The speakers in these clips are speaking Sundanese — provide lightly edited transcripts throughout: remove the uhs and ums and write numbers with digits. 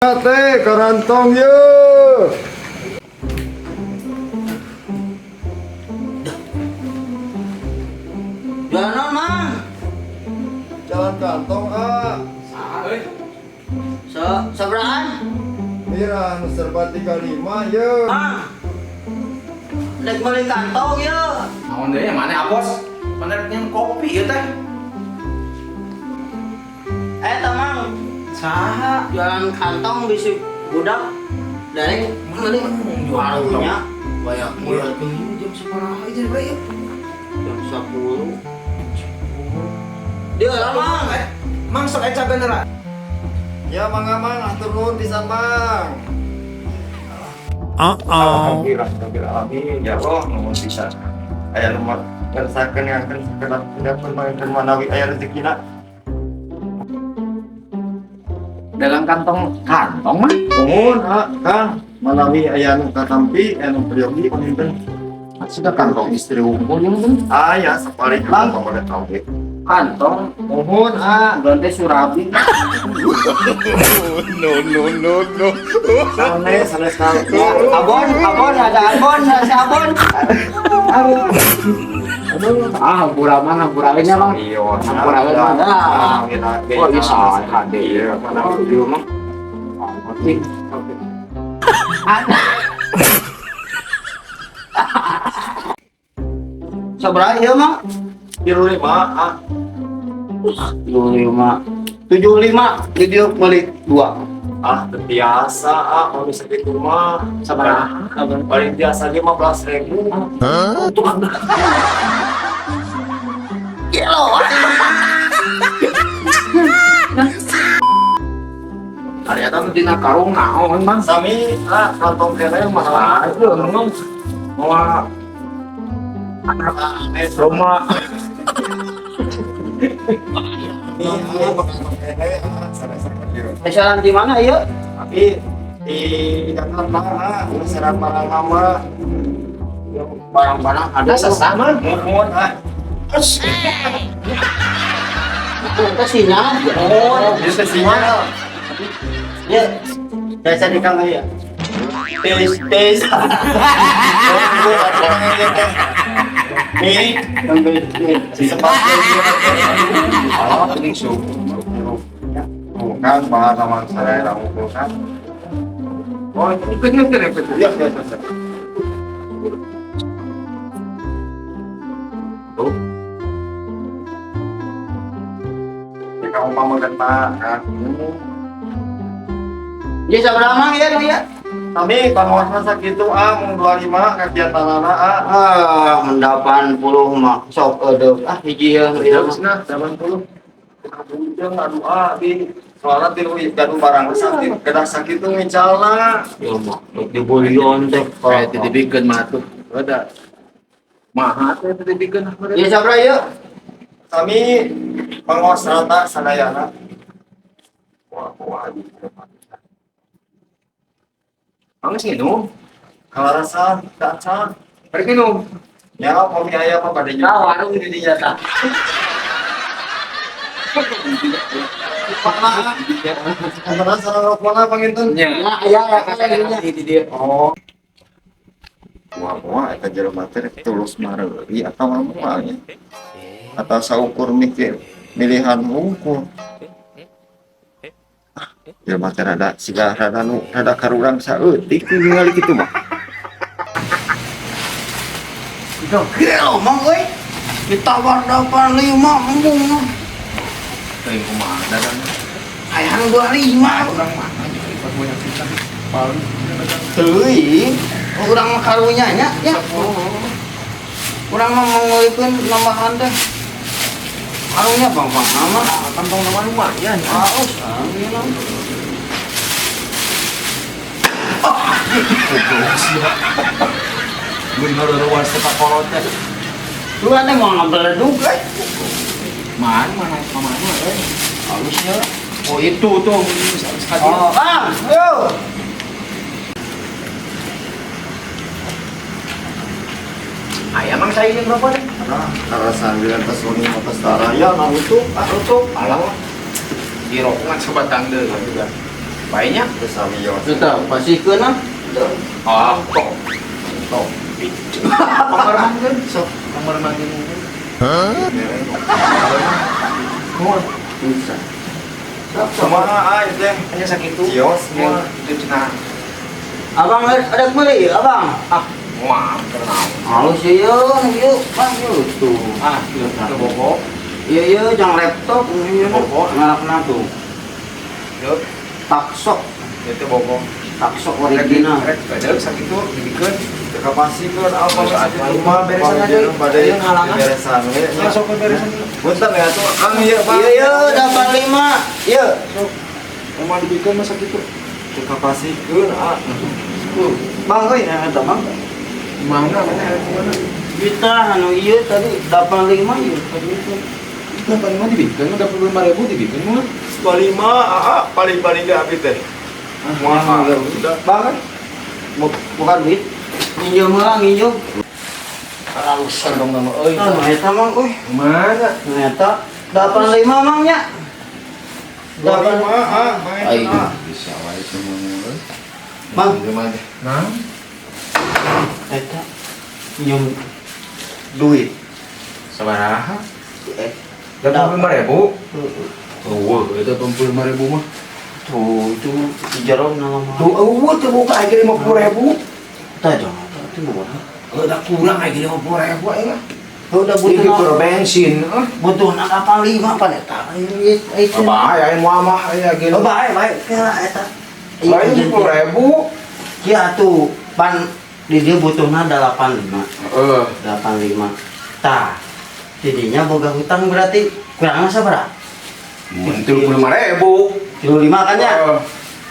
Teh karantong ye. Jualan naon, Mang? Jualan kantong ah. So, sabarahaan? Mira nu serba 35 ye. Mang. Rek meuli kantong ye. Naon deui mana apos? Mana rek kopi ieu teh? Eta Mang, Saha? Jualan kantong bisi budak darek meuli karunya. Banyak Iya. jam sabaraha ieu bae ieu? Jam 10. Dia lah, Mang. Eh, Mang sok eca bener. Ya mangga Mang, atur nuhun pisan Mang. Uh-oh. Alhamdulillah, rabbil alamin. Ya Allah, nuhun pisan. Aya nu ngersakeun ngangkeun sakedap kedapun mangkeun manawi aya rezekina. Dagang kantong kantong mah. Nuhun, ah, Kang. Manawi aya nu katampi, aya nu peryogi panginten. Sudah kantong istri unggul yang kan. Aya sapalih Bang. kantong oleh tauge. Kantong Nuhun, ah. ganti surabi. No, no, no, no. Sanes, sanes kantong. Abon, abon, ada abon, ada abon. Aduh. Ah, hampura mah, hampura we nya, Bang. Iya, Hampura we mah. Ah. Oh, iya salah kade. Iya, mana Iya, Mang. Ngerti. Sabaraha ieu, Mang? 35, ah. 75. 75 di dieu meuli dua. Ah, teu biasa, ah, kalau bisa gitu mah. Sabaraha? Paling biasa 15.000. Untung ada. Gelo. Ternyata nu dina karung naon, Bang? Sami, ah, kantong kene Ah, mah. itu ngomong mawa anak Roma. Ini, ah, kantong kene, ah, sanes-sanes ieu. Saran di mana ieu? Tapi di Jakarta, ah, serang barang mah. Barang-barang ada. Ada sesama. Nuhun, ah. Itu sinyal. Nuhun, itu sinyal. Ya. Biasa di kang ya. Tes tes. Nih, sepatu. Oh, ini sup. Bukan bahan sama saya bukan. Oh, ikutnya ke ikut. Iya, iya, iya. Tuh. Ya kamu mau kena kan. Ya sabaraha Mang ya ya? Tapi pangaosna sakitu ah mung 25 kegiatanana ah. Ah, 80 mah sok eueuh. Ah hiji ya ieu mah. Nah, 80. Bujeng aduh ah di soalnya tilu gaduh barang sakit kedah sakitu ngicalna. Ya mah dibullion teh. Kayak ditibikeun mah tuh. Ada. Maha teh ditibikeun. Ya sabaraha ieu? Sami pangaos rata sadayana. Wah, wah. Angis nginum. Kalarasan, kaca. Bari nginum. Ya, kopi aya apa pada Nah, warung di dinya tah. Antara sareng rokona panginten. Nya. Ya aya aya nya. Di dia. Oh. Wah, wah, eta jelema teh tulus mareuri atau moal nya. Atau saukur mikir milihan hungkul. Ah, jelema teh rada siga rada nu rada karurang saeutik ningali kitu mah. Gelo Mang euy. Ditawar 85 embung. Teuing kumaha dagang. Hayang 25. Urang mana jeung lipat banyak pisan. Paling Teuing. Urang mah karunya nya ya. Urang mah mau ngeulikeun nambahan teh. Karunya bang bang nama. Kantong nama lumayan. Ah, oh, ieu mah. Goblok sih. Bener ruas teh kolot teh. Lu ane mau ngabeledug euy. Mana mana mana eh. Halusnya. Oh itu tuh sekali. Oh, Bang, yo. Ayam mang saya yang berapa deh? Nah, karasan bilang tes soni atas darah ya nah utuh, ah Tutup. Alah. Di rokongan sebatang deh juga. Baiknya. Terus sawios. Tetap pasihkeun ah. Ah, kok. Kok. Pamermangkeun Sok. pamermangkeun. Mohon. Bisa. Sok, sok. Kumaha ah ieu teh? Hanya sakitu. Cios Moal itu cenah. Abang ada meuli abang. Ah, moal tenang. Halus ieu, ieu, Bang, ieu tuh. Ah, Ieu ke bobo. Iya iya jangan laptop ieu Bobo. ngarakna tuh. Yuk, Taksok, itu bobo. taksok original. Rek rek sakitu dibikeun. Teu kapasikeun apa Geus sakitu mah beresan aja. Bade Ayo ngalangan. beresan we. Ya sok beresan. Punten ya tuh Kang ieu Bang. Iya iya 85. Iya. Sok. Moal dibikeun mah sakitu. Teu kapasikeun ah. Bang euy, nah eta Bang. Mana mana arek mana? Kita anu ieu tadi 85 ieu tadi itu. 85 dibikeun udah 25.000 dibikeun mah. 25 ah paling-paling ge abi teh. Moal udah. Bang, bukan duit. Nginjem heula nginjem. Alasan dong nama euy. Ah, eta mang euy. Mana? Eta 85 mang nya. 25 ah, Bang. Ai. Ah. Bisa wae semua euy. Bang. Gimana? Nah, Eta nginjem duit. sabaraha? Eh, 85.000. Eueuh, eta 85.000 mah. tuh itu di jero nama mah. Tuh eueuh teu buka aja 50.000. Tah jangan itu murah. Udah kurang aja 50.000 aing mah. Udah Ini butuh keur bensin, ah. butuh nak 85 pan eta. Itu. Bahaya aing moal mah aya ge. Oh, bae bae kira eta. Bae 50.000. Ya tuh pan di dia butuhna 85. Heeh. 85. Tah. Jadinya boga hutang berarti kurangnya sabaraha? Mun 35.000. 35 kan ya? Heeh.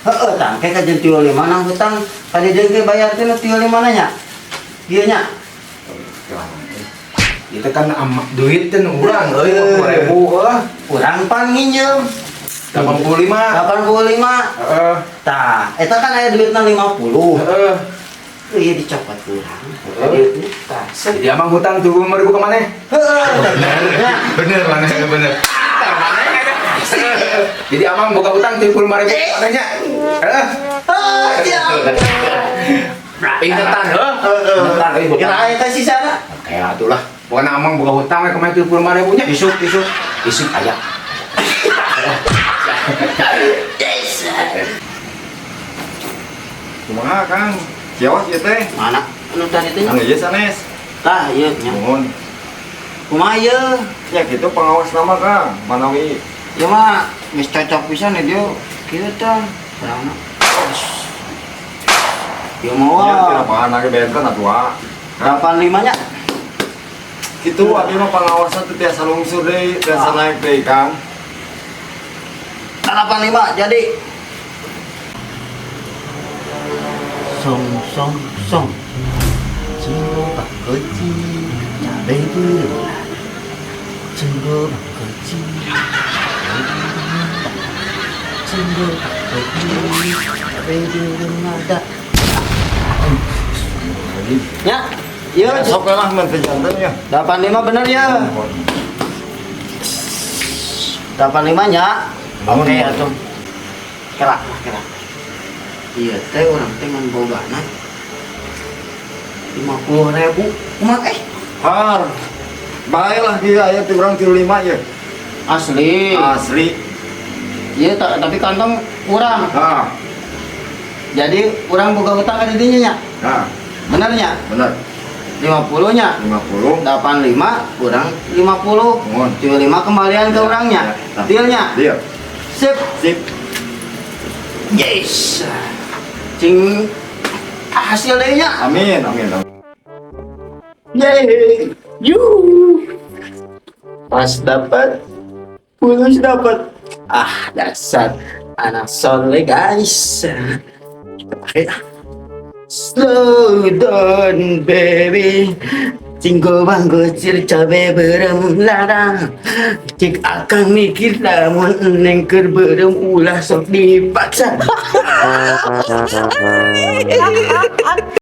Heeh, tah engke kajen 35 nang hutang kadi deui ge bayar teh 35 nya. Ieu nya. Itu kan duit teh nu urang euy 50.000 heuh. Urang pan nginjem 85. 85. Heeh. Tah, eta kan aya duitna 50. Heeh. Iya dicopot kurang. Heeh. Tah, set. Jadi abang hutang 75.000 ke mana? Heeh, Bener, bener mana bener. Jadi abang boga hutang 75.000 ke mana nya? Heeh. Ah, siap. Ingetan heuh. Ingetan euy Kira hutang. aya teh sisana. Kayak atulah. Pokoknya amang boga hutang we kemarin 75.000 nya. Isuk, isuk. Isuk aya. Yes. Kumaha Kang? Cios ieu teh. Mana? Anu tadi teh? Anu ieu sanes. Tah, ieu nya. Nuhun. Kumaha ieu? Ya gitu pengawas nama Kang, manawi Ieu mah geus cocok pisan ya dia. Kieu tah. Barangna. Ieu mah Ya, wah. tidak bahan lagi benten atuh ah. 85 nya. Gitu abi mah pengawasan teh tiasa lungsur deui, tiasa naik deui Kang. 85 jadi. Song song song. Cinggo bangkoci, cabe beureum. Cinggo bangkoci. Cinggo bangkoci, cabe beureum ada. Ya, iya. Ya, sok lah mun teu janten ya. 85 bener ya. 85 nya. Oke atuh. Kira, kira. Iya teh urang teh ngan bogana 50.000. Kumaha eh? Har. Bae lah kieu aya ti urang 35 ya. Asli. Asli. Iya tapi kantong kurang. Ah, Jadi urang boga hutang ka didinya nya. nah, Bener nya? bener. 50 nya. 50. 85 kurang 50. Mohon. 75 kembalian ke orangnya. Ya. Dealnya. Deal. Sip. Sip. Yes. Cing hasil deui nya. Amin, amin. Amin. Yeay. Yuh. Pas dapat, fulus dapat. Ah, dasar anak soleh guys. Kita pakai ah. Slow down baby. Cinggo banggo cir cabe beureum larang. Cik akang mikir lamun neng keur beureum ulah sok dipaksa.